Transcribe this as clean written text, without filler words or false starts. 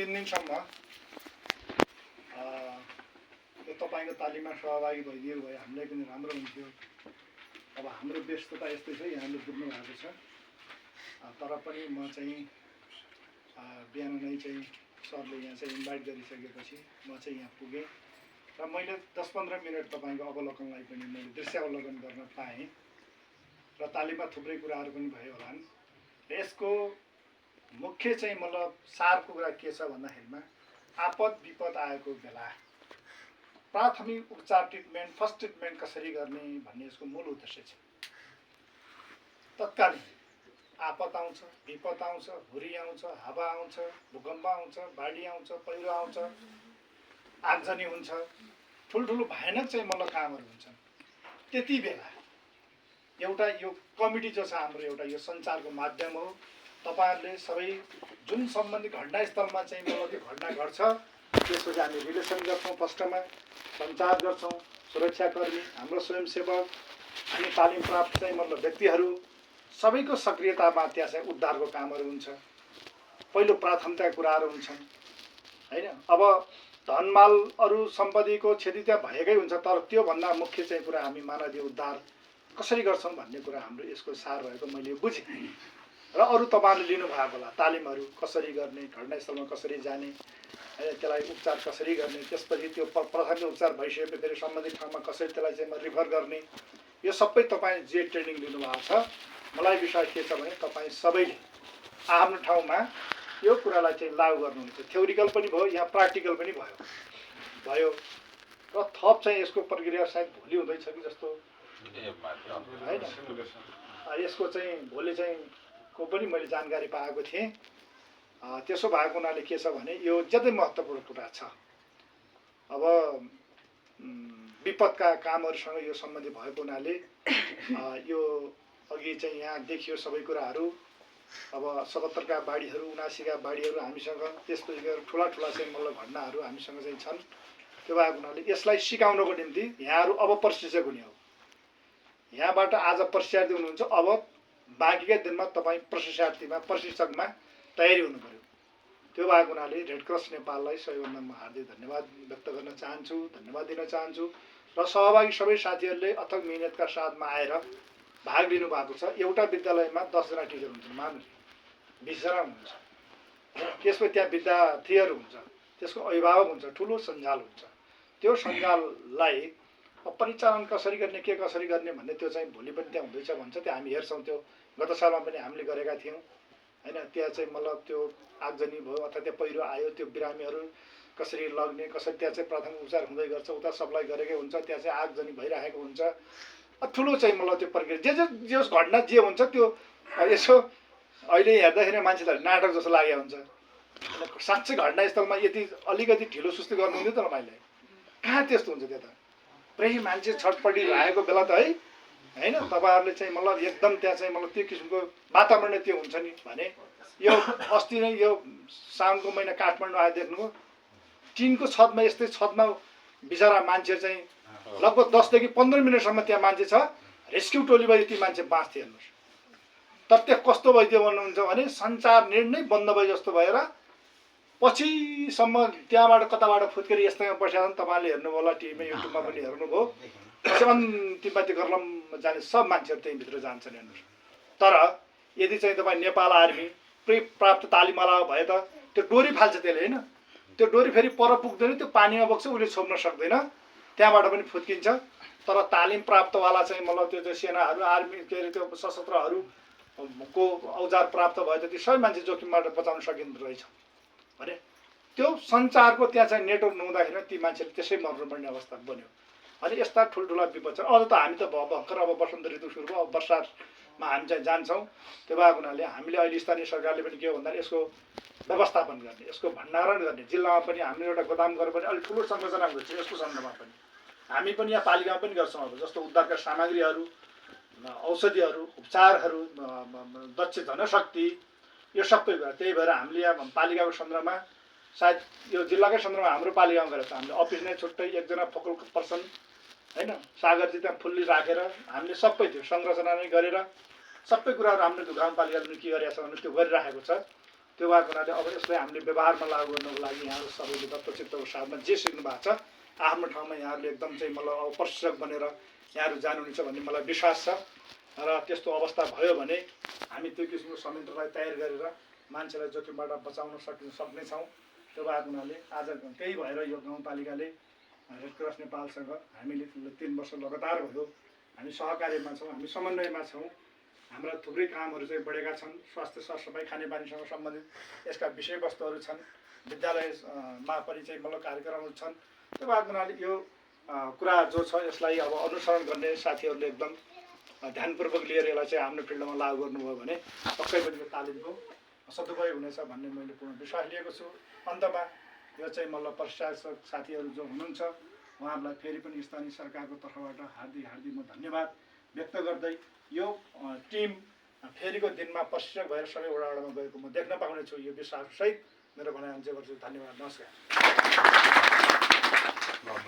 3 दिनसम्म यो तपाईँको तालिममा सहभागी भइदिनु भयो हामीलाई पनि राम्रो हुन्थ्यो। अब हाम्रो व्यस्तता यस्तै छ, यहाँले बुझ्नु भएको छ। तर पनि म चाहिँ बिहान नै चाहिँ सरले यहाँ चाहिँ इन्भाइट गरिसकेपछि म चाहिँ यहाँ पुगेँ र मैले 10-15 मिनट तपाईँको अवलोकनलाई पनि मैले दृश्यावलोकन गर्न पाएँ र तालिममा थुप्रै कुराहरू पनि भयो होला। यसको मुख्य चाहिँ मतलब सारको कुरा के छ भन्दाखेरिमा आपद विपद आएको बेला प्राथमिक उपचार ट्रिटमेन्ट, फर्स्ट ट्रिटमेन्ट कसरी गर्ने भन्ने यसको मूल उद्देश्य छ। तत्कालीन आपद आउँछ, विपद आउँछ, हुरी आउँछ, हावा आउँछ, भूकम्प आउँछ, बाढी आउँछ, पहिरो आउँछ, आगजनी हुन्छ, ठुल्ठुलो भयानक चाहिँ मतलब कामहरू हुन्छन्। त्यति बेला एउटा यो कमिटी जो छ हाम्रो, एउटा यो सञ्चारको माध्यम हो। तपाईहरुले सबै जुन सम्बन्धित घटनास्थलमा चाहिँ मतलब त्यो घटना घट्छ त्यसपछि हामी रिलेसन गर्छौँ, फर्स्टमा सञ्चार गर्छौँ, सुरक्षाकर्मी, हाम्रो स्वयंसेवक अनि तालिम प्राप्त चाहिँ मतलब व्यक्तिहरू सबैको सक्रियतामा त्यहाँ चाहिँ उद्धारको कामहरू हुन्छ। पहिलो प्राथमिकताका कुराहरू हुन्छन् हैन। अब धनमाल अरू सम्पत्तिको क्षति त्यहाँ भएकै हुन्छ, तर त्योभन्दा मुख्य चाहिँ कुरा हामी मानवीय उद्धार कसरी गर्छौँ भन्ने कुरा हाम्रो यसको सार भएको मैले बुझेँ। र अरू तपाईँहरूले लिनुभएको होला तालिमहरू कसरी गर्ने, घटनास्थलमा कसरी जाने, त्यसलाई उपचार कसरी गर्ने, त्यसपछि त्यो प्राथमिक उपचार भइसकेपछि फेरि सम्बन्धित ठाउँमा कसरी त्यसलाई चाहिँ रिफर गर्ने, यो सबै तपाईँ जे ट्रेनिङ लिनुभएको छ। मलाई विश्वास के छ भने तपाईँ सबैले आफ्नो ठाउँमा यो कुरालाई चाहिँ लागू गर्नुहुन्छ। थ्योरिकल पनि भयो, यहाँ प्र्याक्टिकल पनि भयो र थप चाहिँ यसको प्रक्रिया सायद भोलि हुँदैछ कि जस्तो हैन। यसको चाहिँ भोलि चाहिँ को पनि मैले जानकारी पाएको थिएँ। त्यसो भएको हुनाले के छ भने यो ज्यादै महत्त्वपूर्ण कुरा छ। अब विपदका कामहरूसँग यो सम्बन्धित भएको हुनाले यो अघि चाहिँ यहाँ देखियो सबै कुराहरू। अब 77 का बाढीहरू, 79 का बाढीहरू हामीसँग, त्यसपछि ठुला चाहिँ मतलब घटनाहरू हामीसँग चाहिँ छन्। त्यो भएको हुनाले यसलाई सिकाउनको निम्ति यहाँहरू अब प्रशिक्षक हुने हो। यहाँबाट आज प्रशिक्षार्थी हुनुहुन्छ, अब बाँकीका दिनमा तपाईँ प्रशिक्षकमा तयारी हुनु पर्यो। त्यो भएको हुनाले रेड क्रस नेपाललाई सबैभन्दा म हार्दिक धन्यवाद व्यक्त गर्न चाहन्छु, धन्यवाद दिन चाहन्छु। र सहभागी सबै साथीहरूले अथक मिहिनेतका साथमा आएर भाग लिनु भएको छ। एउटा विद्यालयमा 10 जना टिचर हुन्छन्, मान्नु 20 जना हुनुहुन्छ। त्यसपछि त्यहाँ विद्यार्थीहरू हुन्छ, त्यसको अभिभावक हुन्छ, ठुलो सञ्जाल हुन्छ। त्यो सञ्जाललाई परिचालन कसरी गर्ने, के कसरी गर्ने भन्ने त्यो चाहिँ भोलि पनि त्यहाँ हुँदैछ भन्छ। त्यो हामी हेर्छौँ। त्यो गत सालमा पनि हामीले गरेका थियौँ हैन। त्यहाँ चाहिँ मतलब त्यो आगजनी भयो अथवा त्यो पहिरो आयो, त्यो बिरामीहरू कसरी लग्ने, कसरी त्यहाँ चाहिँ प्राथमिक उपचार हुँदै गर्छ, उता सप्लाई गरेकै हुन्छ, त्यहाँ चाहिँ आगजनी भइरहेको हुन्छ। ठुलो चाहिँ मतलब त्यो प्रक्रिया जे घटना जे हुन्छ त्यो यसो अहिले हेर्दाखेरि मान्छेलाई नाटक जस्तो लागेको हुन्छ। साँच्चै घटनास्थलमा यदि अलिकति ढिलो सुस्ती गर्नुहुन्थ्यो त तपाईँले, कहाँ त्यस्तो हुन्छ। त्यो त पुरै मान्छे छटपटी रहेको बेला त हैन। तपाईँहरूले चाहिँ मतलब एकदम त्यहाँ चाहिँ मतलब त्यो किसिमको वातावरण त्यो हुन्छ नि भने यो अस्ति नै यो साउनको महिना काठमाडौँ आयो देख्नुभयो। टिनको छतमा, यस्तै छतमा बिचरा मान्छे चाहिँ लगभग 10 देखि 15 मिनटसम्म त्यहाँ मान्छे छ। रेस्क्यु टोलीमा यति मान्छे बाँच्थे हेर्नुहोस्। तर त्यहाँ कस्तो भइदियो भन्नुहुन्छ भने सञ्चार नेट नै बन्द भयो जस्तो भएर पछिसम्म त्यहाँबाट कताबाट फुत्केर यस्तैमा बसेका छन्। तपाईँले हेर्नुभयो होला, टिभीमा युट्युबमा पनि हेर्नुभयो। अन्तिममा त्यो गर्लम जाने सब मान्छेहरू त्यहीँभित्र जान्छन् हेर्नुहोस्। तर यदि चाहिँ तपाईँ नेपाल आर्मी प्राप्त तालिमवाला भए त त्यो डोरी फाल्छ त्यसले हैन। त्यो डोरी फेरि पर पुग्दैन, त्यो पानीमा बग्छ, उसले छोप्न सक्दैन, त्यहाँबाट पनि फुत्किन्छ। तर तालिम प्राप्तवाला चाहिँ मतलब त्यो चाहिँ सेनाहरू, आर्मी के अरे त्यो सशस्त्रहरूको औजार प्राप्त भयो त ती सबै मान्छे जोखिमबाट बचाउन सकिँदो रहेछ भने त्यो सञ्चारको त्यहाँ चाहिँ नेटवर्क नहुँदाखेरि ती मान्छेले त्यसै मर्नुपर्ने अवस्था बन्यो। अनि यस्ता ठुल्ठुला विपद छ। अझ त हामी त भर्खर अब वसन्त ऋतु सुरु भयो, अब वर्षामा हामी चाहिँ जान्छौँ। त्यो भएको हुनाले हामीले अहिले स्थानीय सरकारले पनि के हो भन्दा यसको व्यवस्थापन गर्ने, यसको भण्डारण गर्ने, जिल्लामा पनि हामीले एउटा गोदाम गरेर पनि अलिक ठुलो संरचना हुन्छ। यसको सन्दर्भमा पनि हामी पनि यहाँ पालिकामा पनि गर्छौँ। अब जस्तो उद्धारका सामग्रीहरू, औषधिहरू, उपचारहरू, दक्ष जनशक्ति, यो सबै कुरा। त्यही भएर हामीले यहाँ पालिकाको सन्दर्भमा सायद यो जिल्लाकै सन्दर्भमा हाम्रो पालिकामा गरेको छ। हामीले अफिस नै छुट्टै एकजना फोकल पर्सन हैन, सागरजी त्यहाँ फुल्ली राखेर हामीले सबै त्यो संरचना नै गरेर सबै कुराहरू हाम्रो गाउँपालिकाले के गरेको छ भने त्यो गरिराखेको छ। त्यो भएको हुनाले अब यसलाई हामीले व्यवहारमा लागू गर्नको लागि यहाँहरू सबैले दत्तचित्तको साथमा जे सिक्नु भएको छ आफ्नो ठाउँमा यहाँहरूले एकदम चाहिँ मतलब अब प्रशिक्षक बनेर यहाँहरू जानुहुनेछ भन्ने मलाई विश्वास छ र त्यस्तो अवस्था भयो भने हामी त्यो किसिमको संयन्त्रलाई तयार गरेर मान्छेलाई जोखिमबाट बचाउन सक्नेछौँ। त्यो भएको हुनाले आज त्यही भएर यो गाउँपालिकाले रेड क्रस नेपालसँग हामीले 3 वर्ष लगातार भयो हामी सहकार्यमा छौँ, हामी समन्वयमा छौँ। हाम्रा थुप्रै कामहरू चाहिँ बढेका छन्। स्वास्थ्य सरसफाइ खानेपानीसँग सम्बन्धित यसका विषयवस्तुहरू छन्। विद्यालयमा पनि चाहिँ मतलब कार्यक्रमहरू छन्। त्यो भएको हुनाले यो कुरा जो छ यसलाई अब अनुसरण गर्ने साथीहरूले एकदम ध्यानपूर्वक लिएर यसलाई चाहिँ आफ्नो फिल्डमा लागू गर्नुभयो भने पक्कै पनि यो तालिमको सदुपयोग हुनेछ भन्ने मैले पूर्ण विश्वास लिएको छु। अन्तमा यो चाहिँ मतलब प्रशासक साथीहरू जो हुनुहुन्छ उहाँहरूलाई फेरि पनि स्थानीय सरकारको तर्फबाट हार्दिक म धन्यवाद व्यक्त गर्दै यो टिम फेरिको दिनमा प्रशिक्षक भएर सबै वडामा गएको म देख्न पाउनेछु यो विश्वाससहित मेरो भनाइ अन्त्य गर्छु। धन्यवाद, नमस्कार।